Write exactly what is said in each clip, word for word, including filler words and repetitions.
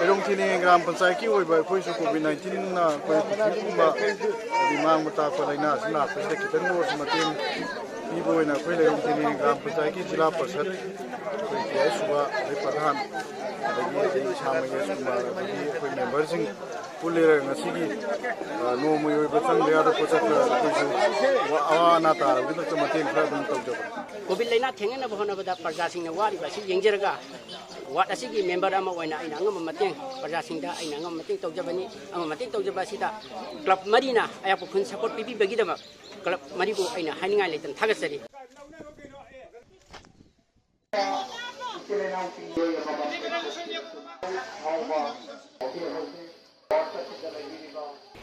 ꯂꯩꯔꯣꯡ ꯊꯤꯅꯦ ꯒ꯭ꯔꯥꯝ ꯄꯟꯆꯥꯌꯠꯀꯤ ꯑꯣꯏꯕ ꯑꯩꯈꯣꯏꯁꯨ ꯀꯣꯚꯤꯗ ꯅꯥꯏꯟꯇꯤꯟꯅ ꯑꯩꯈꯣꯏ ꯄꯨꯈ꯭ꯔꯤꯒꯨꯝꯕ, ꯍꯥꯏꯗꯤ ꯃꯥꯡꯕ ꯇꯥꯛꯄ ꯂꯥꯏꯅꯥ ꯑꯁꯤ ꯂꯥꯛꯄꯁꯤꯗ ꯈꯤꯇꯪꯗ ꯑꯣꯏꯔꯁꯨ ꯃꯇꯦꯡ ꯄꯤꯕ ꯑꯣꯏꯅ ꯑꯩꯈꯣꯏ ꯂꯩꯔꯣꯡ ꯊꯤꯅꯦ ꯒ꯭ꯔꯥꯝ ꯄꯟꯆꯥꯌꯠꯀꯤ ꯖꯤꯂꯥ ꯄꯔꯤꯁꯠ, ꯑꯩꯈꯣꯏ ꯇꯤꯌꯥꯏ ꯁꯨꯕ, ꯑꯩꯈꯣꯏ ꯄ꯭ꯔꯙꯥꯟ, ꯑꯗꯒꯤ ꯑꯩ ꯏꯁꯥꯃꯛ ꯌꯥꯏꯁꯀꯨꯃꯥꯔ, ꯑꯗꯒꯤ ꯑꯩꯈꯣꯏ ꯃꯦꯝꯕꯔꯁꯤꯡ ꯄꯨꯜꯂꯤꯔꯒ ꯉꯁꯤꯒꯤ, ꯑ, ꯅꯣꯡꯃꯒꯤ ꯑꯣꯏꯕ ꯆꯪꯗ ꯌꯥꯗꯕ ꯄꯣꯠꯁꯛꯇ ꯑꯩꯈꯣꯏꯁꯨ ꯋꯥ-, ꯑꯋꯥ ꯑꯅꯥ ꯇꯥꯔꯕꯒꯤꯗꯃꯛꯇ ꯃꯇꯦꯡ ꯈꯔ ꯑꯗꯨꯝ ꯇꯧꯖꯕꯅꯤ꯫ ꯀꯣꯚꯤꯗ ꯂꯥꯏꯅꯥ ꯊꯦꯡꯅꯅꯕ ꯍꯣꯠꯅꯕꯗ ꯄ꯭ꯔꯖꯥꯁꯤꯡꯅ ꯋꯥꯔꯤꯕ ꯑꯁꯤ ꯌꯦꯡꯖꯔꯒ, ꯋꯥꯔꯗ ꯑꯁꯤꯒꯤ ꯃꯦꯝꯕꯔ ꯑꯃ ꯑꯣꯏꯅ ꯑꯩꯅ ꯑꯉꯝꯕ ꯃꯇꯦꯡ, ꯄ꯭ꯔꯖꯥꯁꯤꯡꯗ ꯑꯩꯅ ꯑꯉꯝꯕ ꯃꯇꯦꯡ ꯇꯧꯖꯕꯅꯤ꯫ ꯑꯉꯝꯕ ꯃꯇꯦꯡ ꯇꯧꯖꯕ ꯑꯁꯤꯗ ꯀ꯭ꯂꯕ ꯃꯔꯤꯅ ꯑꯌꯥꯛꯄ ꯈꯨꯟ ꯁꯄꯣꯔꯠ ꯄꯤꯕꯤꯕꯒꯤꯗꯃꯛ ꯀ꯭ꯂꯕ ꯃꯔꯤꯕꯨ ꯑꯩꯅ ꯍꯥꯏꯅꯤꯡꯉꯥꯏ ꯂꯩꯇꯅ ꯊꯥꯒꯠꯆꯔꯤ꯫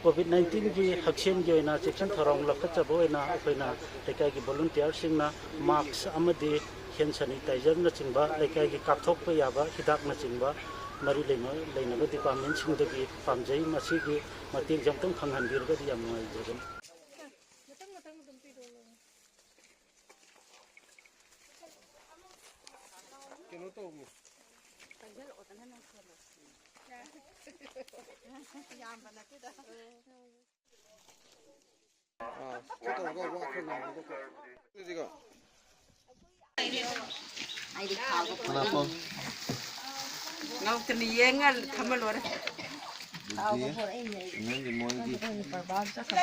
ꯀꯣꯚꯤꯗ ꯅꯥꯏꯟꯇꯤꯟꯒꯤ ꯍꯛꯁꯦꯜꯒꯤ ꯑꯣꯏꯅ ꯆꯦꯛꯁꯤꯟ ꯊꯧꯔꯥꯡ ꯂꯧꯈꯠꯆꯕ ꯑꯣꯏꯅ ꯑꯩꯈꯣꯏꯅ ꯂꯩꯀꯥꯏꯒꯤ ꯚꯣꯂꯨꯟꯇꯤꯌꯔꯁꯤꯡꯅ ꯃꯥꯛꯁ ꯑꯃꯗꯤ ꯍꯦꯟ ꯁꯦꯅꯤꯇꯥꯏꯖꯔꯅꯆꯤꯡꯕ ꯂꯩꯀꯥꯏꯒꯤ ꯀꯥꯞꯊꯣꯛꯄ ꯌꯥꯕ ꯍꯤꯗꯥꯛꯅꯆꯤꯡꯕ ꯃꯔꯤ ꯂꯩꯅ-, ꯂꯩꯅꯕ ꯗꯤꯄꯥꯔꯠꯃꯦꯟꯁꯤꯡꯗꯒꯤ ꯄꯥꯝꯖꯩ꯫ ꯃꯁꯤꯒꯤ ꯃꯇꯦꯡꯁꯦ ꯑꯃꯨꯛꯇꯪ ꯐꯪꯍꯟꯕꯤꯔꯒꯗꯤ ꯌꯥꯝ ꯅꯨꯡꯉꯥꯏꯖꯒꯅꯤ꯫ ꯀꯩꯅꯣ ꯇꯧꯕꯅꯤ꯫ ꯌꯥꯝꯕ ꯅꯠꯇꯦꯗ꯫ ꯑꯥ, ꯁꯤ ꯇꯧꯔꯒ ꯋꯥ ꯈꯔ ꯉꯥꯡꯕꯗꯣ꯫ ꯁꯤꯁꯤꯀꯣ꯫ ꯉꯥꯎꯇꯅ ꯌꯦꯡꯉ ꯊꯝꯃ ꯂꯣꯏꯔꯦ꯫ ꯑꯗꯨꯗꯤ ꯅꯪꯒꯤ ꯃꯣꯏꯒꯤ